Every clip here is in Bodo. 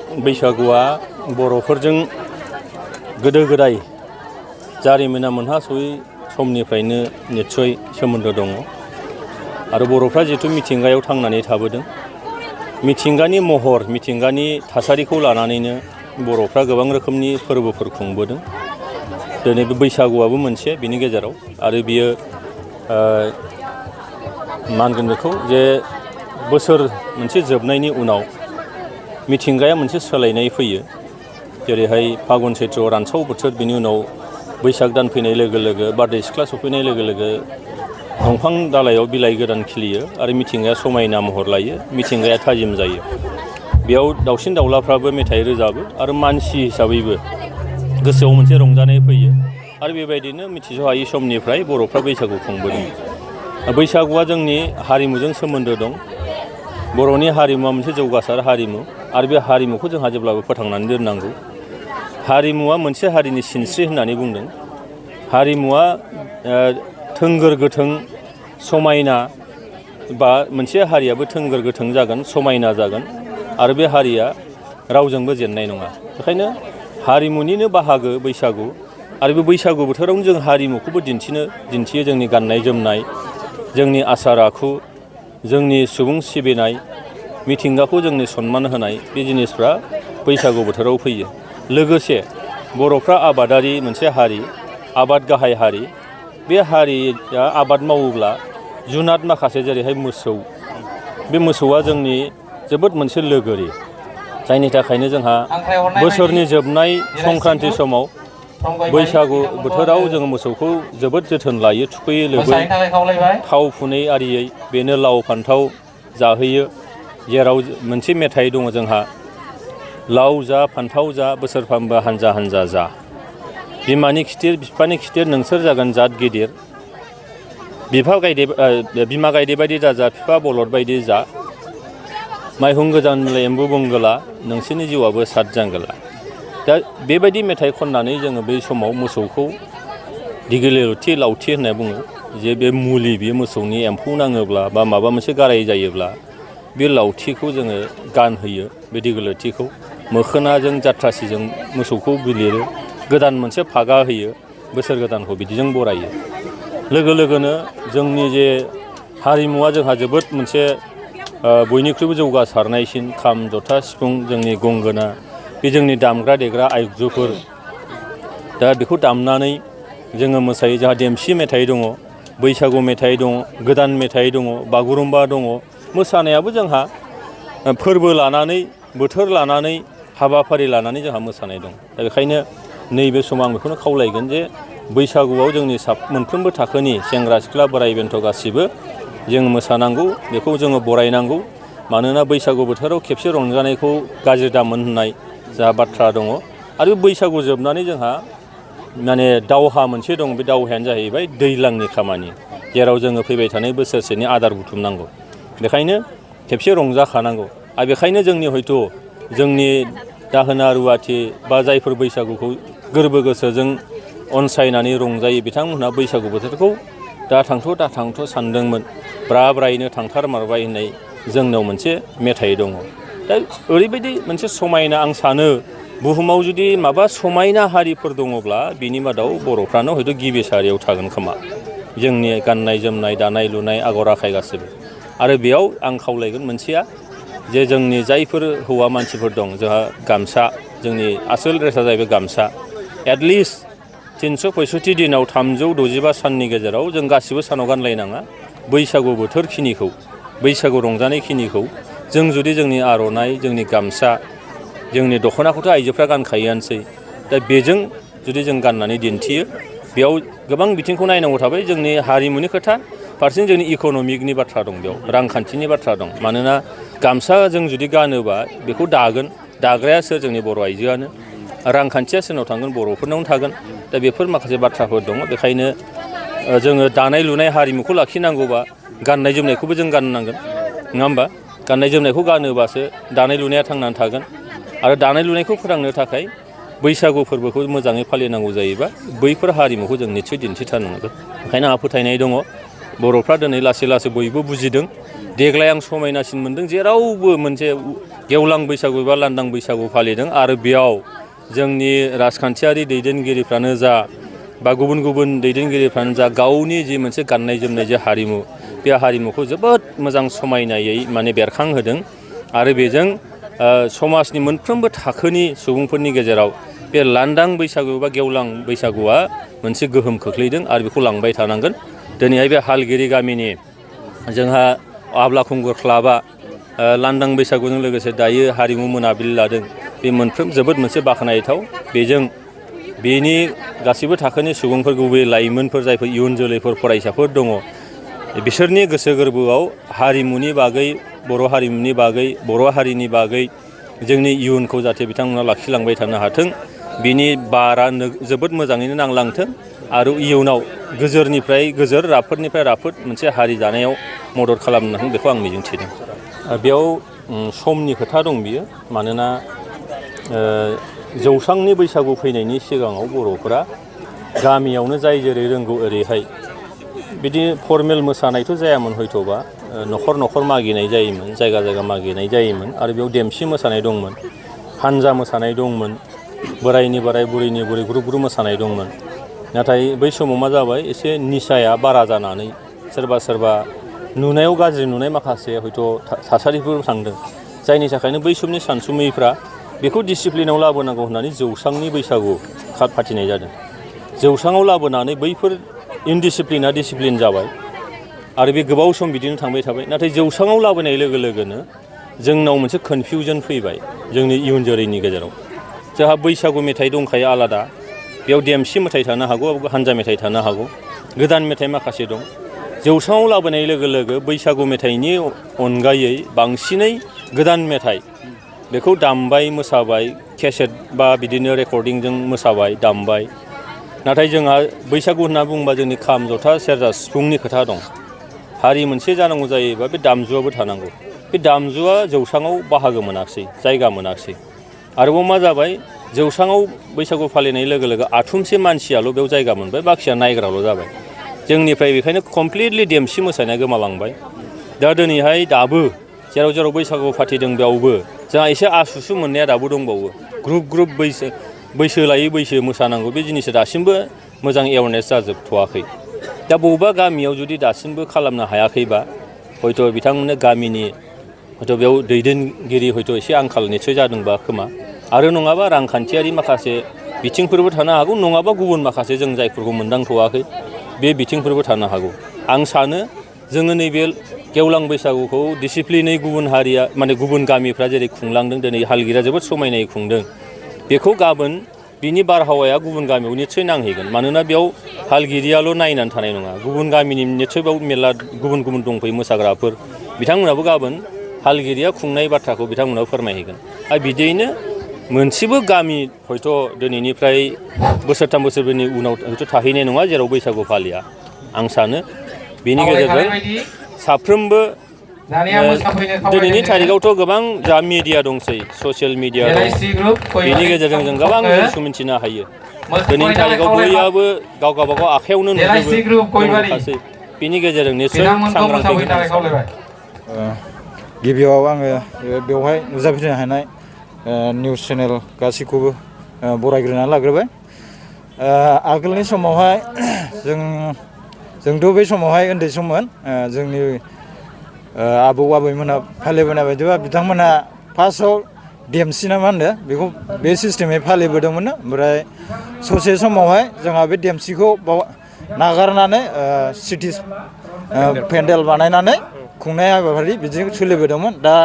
बैसागुआ बर'फोरजों गोदो गोदाय जारिमिना मोनहासयै समनिफ्रायनो निस्सय सोमोन्दो दङ आरो बर'फ्रा जिहेतु मिथिंगायाव थांनानै थाबोदों मिथिंगानि महर मिथिंगानि थासारिखौ लानानैनो बर'फ्रा गोबां रोखोमनि फोरबोफोर खुंबोदों दिनै बे बैसागुआबो मोनसे बिनि गेजेराव आरो बियो मा होनगोन बेखौ जे बोसोर मोनसे जोबनायनि उनाव मिथिंगाया मोनसे सोलायनाय फैयो जेरैहाय फागुन सैत्र रानसाव बोथोर बिनि उनाव बैसाग दान फैनाय लोगो लोगो बारदै सिख्ला सफैनाय लोगो लोगो दंफां दालायाव बिलाइ गोदान खिलियो आरो मिथिंगाया समायना महर लायो मिथिंगाया थाजिम जायो बेयाव दाउसिन दाउलाफ्राबो मेथाइ रोजाबो आरो मानसि हिसाबैबो गोसोआव मोनसे रंजानाय फैयो आरो बेबायदिनो मिथिस'हायै समनिफ्राय बर'फ्रा बैसागु खुंबोदों बैसागुआ जोंनि हारिमुजों सोमोन्दो दं बर'नि हारिमुवा मोनसे जौगासार हारिमु आरो बे हारिमुखौ जोंहा जेब्लाबो फोथांनानै दोननांगौ हारिमुवा मोनसे हारिनि सिनस्रि होननानै बुंदों हारिमुवा थोंगोर गोथों समायना बा मोनसे हारियाबो थोंगोर गोथों जागोन समायना जागोन आरो बे हारिया रावजोंबो जेननाय नङा बेखायनो हारिमुनिनो बाहागो बैसागु आरो बे बैसागु बोथोरावनो जों हारिमुखौबो दिन्थियो जोंनि गाननाय जोमनाय जोंनि आसार आखु जोंनि सुबुं सिबिनाय मिथिंगाखौ जोंनि सनमान होनाय बे जिनिसफ्रा बैसागु बोथोराव फैयो लोगोसे बर'फ्रा आबादारि मोनसे हारि आबाद गाहाय हारि बे हारिया आबाद मावोब्ला जुनाद माखासे जेरैहाय मोसौ बे मोसौआ जोंनि जोबोद मोनसे लोगोरि जायनि थाखायनो जोंहा बोसोरनि जोबनाय संक्रान्ति समाव बैसागु बोथोराव जोङो मोसौखौ जोबोद जोथोन लायो थुखैयो लोबै थाव फुनै आरियै बेनो लाव फान्थाव जाहोयो जेराव मोनसे मेथाइ दङ जोंहा लाव जा फान्थाव जा बोसोरफ्रामबो हानजा हानजा जा बिमानि खिथेर बिफानि खिथेर नोंसोर जागोन जाद गिदिर बिमा गायदे बायदि दाजा बिफा बलद बायदि जा माइहुं गोजान एम्बु बंगोला नोंसोरनि जिउआबो सात जांगोला दा बेबायदि मेथाइ खननानै जोङो बै समाव मोसौखौ दिगिलिथि लावथि होनना बुङो जे बे मुलि बेयो मोसौनि एम्फौ नाङोब्ला बा माबा मोनसे गाराय जायोब्ला बे लावथिखौ जोङो गानहोयो बे दिगिलिथिखौ मोखोनाजों जाथ्रासिजों मोसौखौ बिलिरो गोदान मोनसे फागा होयो बोसोर गोदानखौ बिदिजों बरायो लोगो लोगोनो जोंनि जे हारिमुवा जोंहा जोबोद मोनसे बयनिख्रुइबो जौगासारनायसिन खाम जथा सिफुं जोंनि गंगोना बे जोंनि दामग्रा देग्रा आगजुफोर दा बेखौ दामनानै जोङो मोसायो जोंहा देमसि मेथाइ दङ बैसागु मेथाइ दङ गोदान मेथाइ दङ बागुरुम्बा दङ मोसानायाबो जोंहा फोरबो लानानै बोथोर लानानै हाबाफारि लानानै जोंहा मोसानाय दं दा बेखायनो नैबे समाव आं बेखौनो खावलायगोन जे बैसागुआव जोंनि मोनफ्रोमबो थाखोनि सेंग्रा सिख्ला बोराइ बेन्थ' गासिबो जों मोसानांगौ बेखौ जोङो बरायनांगौ मानोना बैसागु बोथोराव खेबसे रंजानायखौ गाज्रि दामोन होननाय जा बाथ्रा दङ आरो बैसागु जोबनानै जोंहा माने दावहा मोनसे दं बे दावहायानो जाहैबाय दैज्लांनि खामानि जेराव जोङो फैबाय थानाय बोसोरसेनि आदार बुथुमनांगौ बेखायनो खेबसे रंजाखानांगौ आरो बेखायनो जोंनि हयथ' जोंनि दाहोना रुवाथि बा जायफोर बैसागुखौ गोरबो गोसोजों अनसायनानै रंजायो बिथांमोनहा बैसागु बोथोरखौ दा थांथ' सानदोंमोन ब्रा ब्रायैनो थांथारमारबाय होननाय जोंनाव मोनसे मेथाइ दङ दा ओरैबायदि मोनसे समायना आं सानो बुहुमाव जुदि माबा समायना हारिफोर दङब्ला बिनि मादाव बर'फ्रानो हयथ' गिबि सारियाव थागोन खोमा जोंनि गाननाय जोमनाय दानाय लुनाय आगर आखाइ गासैबो आरो बेयाव आं खावलायगोन मोनसेया जे जोंनि जायफोर हौवा मानसिफोर दं जोंहा गामसा जोंनि आसोल ड्रेसा जाहैबाय गामसा एटलिस्ट 365 दिनाव 365 साननि गेजेराव जों गासिबो सानाव गानलायनाङा बैसागु बोथोरखिनिखौ बैसागु रंजानायखिनिखौ जों जुदि जोंनि आर'नाइ जोंनि गामसा जोंनि दख'नाखौथ' आइजोफ्रा गानखायोआनोसै दा बेजों जुदि जों गाननानै दिन्थियो बेयाव गोबां बिथिंखौ नायनांगौ थाबाय जोंनि हारिमुनि खोथा फारसेथिं जोंनि इक'नमिकनि बाथ्रा दं बेयाव रांखान्थिनि बाथ्रा दं मानोना गामसा जों जुदि गानोबा बेखौ दागोन दाग्राया सोर जोंनि बर' आइजोआनो रांखान्थिया सोरनाव थांगोन बर'फोरनावनो थागोन दा बेफोर माखासे बाथ्राफोर दङ बेखायनो जोङो दानाय लुनाय हारिमुखौ लाखिनांगौबा गाननाय जोमनायखौबो जों गाननांगोन नङा होमबा गाननाय जोमनायखौ गानोबासो दानाय लुनाया थांनानै थागोन आरो दानाय लुनायखौ फोथांनो थाखाय बैसागु फोरबोखौ मोजाङै फालिनांगौ जायोबा बैफोर हारिमुखौ जों निस्सय दिन्थिथारनांगोन ओंखायनो आंहा फोथायनाय दङ बर'फ्रा दिनै लासै लासै बयबो बुजिदों देग्लाय आं समायनासिन मोन्दों जेरावबो मोनसे गेवलां बैसागु एबा लांदां बैसागु फालिदों आरो बेयाव जोंनि राजखान्थियारि दैदेनगिरिफ्रानो जा बा गुबुन गुबुन दैदेनगिरिफ्रानो जा गावनि जि मोनसे गाननाय जोमनाय जे हारिमु बे हारिमुखौ जोबोद मोजां समायनायै माने बेरखांहोदों आरो बेजों समाजनि मोनफ्रोमबो थाखोनि सुबुंफोरनि गेजेराव बे लांदां बैसागु बा गेवलां बैसागुआ मोनसे गोहोम खोख्लैदों आरो बेखौ लांबाय थानांगोन। दिनैहाय बे हालगिरि गामिनि जोंहा आब्ला खुंगुर क्लाबा लांदां बैसागुजों लोगोसे दायो हारिमु मोनाबिलि लादों। बे मोनफ्रोम जोबोद मोनसे बाख्नायथाव। बेजों बेनि गासैबो थाखोनि सुबुंफोर गुबैयै लाइमोनफोर जायफोर इयुन जोलैफोर फरायसाफोर दङ बिसोरनि गोसो गोरबोआव हारिमुनि बागै बर' हारिमुनि बागै बर' हारिनि बागै जोंनि इयुनखौ जाहाथे बिथांमोना लाखिलांबाय थानो हाथों बिनि बारा जोबोद मोजाङैनो नांलांथों आरो इयुनाव गोजोरनिफ्राय गोजोर राफोदनिफ्राय राफोद मोनसे हारि दानायाव मदद खालामनो हाथों बेखौ आं मिजिंथिदों। बेयाव समनि खोथा दं बियो मानोना जौस्रांनि बैसागु फैनायनि सिगाङाव बर'फोरा गामियावनो जाय जेरै रोंगौ ओरैहाय बिदि फर्मेल मोसानायथ' जायामोन हयथ'बा न'खर न'खर मागिनाय जायोमोन जायगा जायगा मागिनाय जायोमोन आरो बेयाव देमसि मोसानाय दंमोन हानजा मोसानाय दंमोन बोरायनि बोराय बुरैनि बुरै ग्रुप ग्रुप मोसानाय दंमोन। नाथाय बै समाव मा जाबाय एसे निसाया बारा जानानै सोरबा सोरबा नुनायाव गाज्रि नुनाय माखासे हयथ' थासारिफोर थांदों जायनि थाखायनो बै समनि सानसुमैफ्रा बेखौ डिसिप्लिनाव लाबोनांगौ होननानै जौस्रांनि बैसागु फाथिनाय जादों। जौस्राङाव लाबोनानै बैफोर इनडिसिप्लिना डिसिप्लिन जाबाय आरो बे गोबाव सम बिदिनो थांबाय थाबाय। नाथाय जौस्राङाव लाबोनाय लोगो लोगोनो जोंनाव मोनसे कनफिउजन फैबाय जोंनि इयुन जोलैनि गेजेराव। जोंहा बैसागु मेथाइ दंखायो आलादा बेयाव देमसि मेथाइ थानो हागौ हानजा मेथाइ थानो हागौ गोदान मेथाइ माखासे दं। जौस्राङाव लाबोनाय लोगो लोगो बैसागु मेथाइनि अनगायै बांसिनै गोदान मेथाइ बेखौ दामबाय मोसाबाय केसेट बा बिदिनो रेकर्डिंजों मोसाबाय दामबाय। नाथाय जोंहा बैसागु होनना बुङोबा जोंनि खाम जथा सेरजा सिफुंनि खोथा दं। हारि मोनसे जानांगौ जायोबा बे दामजुआबो थानांगौ। बे दामजुआ जौस्राङाव बाहागो मोनाखिसै जायगा मोनाखिसै। आरोबाव मा जाबाय जौस्राङाव बैसागु फालिनाय लोगो लोगो आथुमसे मानसियाल' बेयाव जायगा मोनबाय बाखिया नायग्राल' जाबाय। जोंनिफ्राय बेखायनो कमप्लिटलि देमसि मोसानाया गोमालांबाय। दा दिनैहाय दाबो जेराव जेराव बैसागु फाथिदों बेयावबो जोंहा एसे आसुसु मोननाया दाबो दंबावो। ग्रुप ग्रुप बैसो लायै बैसो मोसानांगौ बे जिनिसा दासिमबो मोजां एवारनेस जाजोबथ'वाखै। दा बबेबा गामियाव जुदि दासिमबो खालामनो हायाखैबा हयथ' बिथांमोननो गामिनि हयथ' बेयाव दैदेनगिरि हयथ' एसे आंखाल निस्सय जादोंबा खोमा आरो नङाबा रांखान्थियारि माखासे बिथिंफोरबो थानो हागौ नङाबा गुबुन माखासे जों जायफोरखौ मोनदांथ'वाखै बे बिथिंफोरबो थानो हागौ। आं सानो जोङो नैबे गेवलां बैसागुखौ डिसिप्लिनै गुबुन हारिया माने गुबुन गामिफ्रा जेरै खुंलांदों दिनै हालगिरिया जोबोद समायनायै खुंदों बेखौ गाबोन बिनि बारहावाया गुबुन गामियाव निस्सय नांहैगोन। मानोना बेयाव हालगिरियाल' नायनानै थानाय नङा गुबुन गामिनि निस्सय बेयाव मेरला गुबुन गुबुन दंफैयो मोसाग्राफोर बिथांमोनाबो गाबोन हालगिरिया खुंनाय बाथ्राखौ बिथांमोनाबो फोरमायहैगोन। आरो बिदियैनो मोनसेबो गामि हयथ' दिनैनिफ्राय बोसोरथाम बोसोरब्रैनि उनाव हयथ' थाहैनाय नङा जेराव बैसागु फालिया। आं सानो बेनि गेजेरजों साफ्रोमबो दिनैनि थारिखआवथ' गोबां जा मिडिया दंसै ससियेल मिडिया दं बेनि गेजेरजों जों गोबां जिनिसखौ मिन्थिनो हायो। दिनैनि थारिखआव बयहाबो गाव गावबागाव आखायावनो नुजोबो माखासे बेनि गेजेरजों निस्सय सांग्रांथि गिबियाव आङो बेवहाय नुजाफैनो हानाय निउस चेनेल गासैखौबो बरायग्रोनानै लाग्रोबाय। आगोलनि समावहाय जोंथ' बै समावहाय उन्दै सममोन जोंनि आबौ आबैमोनहा फालिबोनाय बायदिबा बिथांमोनहा फार्स्टआव देमसि ना मा होनदों बेखौ बे सिस्टेमै फालिबोदोंमोन। ओमफ्राय ससे समावहाय जोंहा बे देमसिखौ बाव नागारनानै सिटि पेन्डेल बानायनानै खुंनाय हाबाफारि बिदि सोलिबोदोंमोन। दा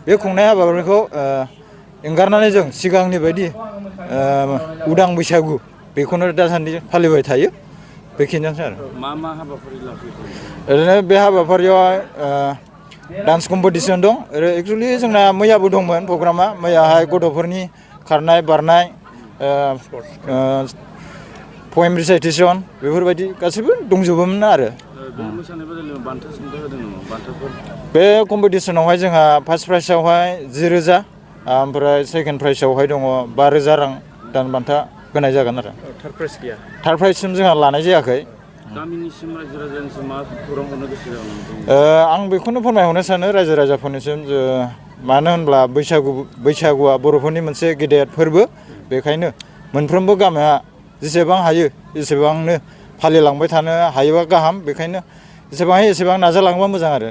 बे खुंनाय हाबाफारिखौ एंगारनानै जों सिगांनि बायदि उदां बैसागु बेखौनो दासान्दि फालिबाय थायो। बेखिनियानोसै आरो मा मा हाबाफारि लाफैदों ओरैनो बे हाबाफारियाव डान्स कम्पिटिसन दं। एक्सुवेलि जोंना मैयाबो दंमोन प्रग्रामा। मैयाहाय गथ'फोरनि खारनाय बारनाय पएम रिसाइटेसन बेफोरबायदि गासैबो दंजोबोमोन आरो बे मोसानाय बादायलायनायाव बान्था सान्था होदों नामा बान्थाफोर? बे कम्पिटिसनावहाय जोंहा फार्स्ट प्राइजआवहाय 10,000 ओमफ्राय सेकेन्ड प्राइजआवहाय दङ 5,000 रां दान बान्था होनाय जागोन आरो। थार्ड प्राइज गैया? थार्ड प्राइजसिम जोंहा लानाय जायाखै। गामिनिसिम रायजो राजानिसिम मा खौरां हरनो गोसो जागोन नोंथां? आं बेखौनो फोरमायहरनो सानो रायजो राजाफोरनिसिम मानो होनब्ला बैसागुआ बर'फोरनि मोनसे गेदेर फोरबो बेखायनो मोनफ्रोमबो गामिया जेसेबां हायो एसेबांनो फालिलांबाय थानो हायोबा गाहाम बेखायनो एसेबां हायो एसेबां नाजालांबा मोजां आरो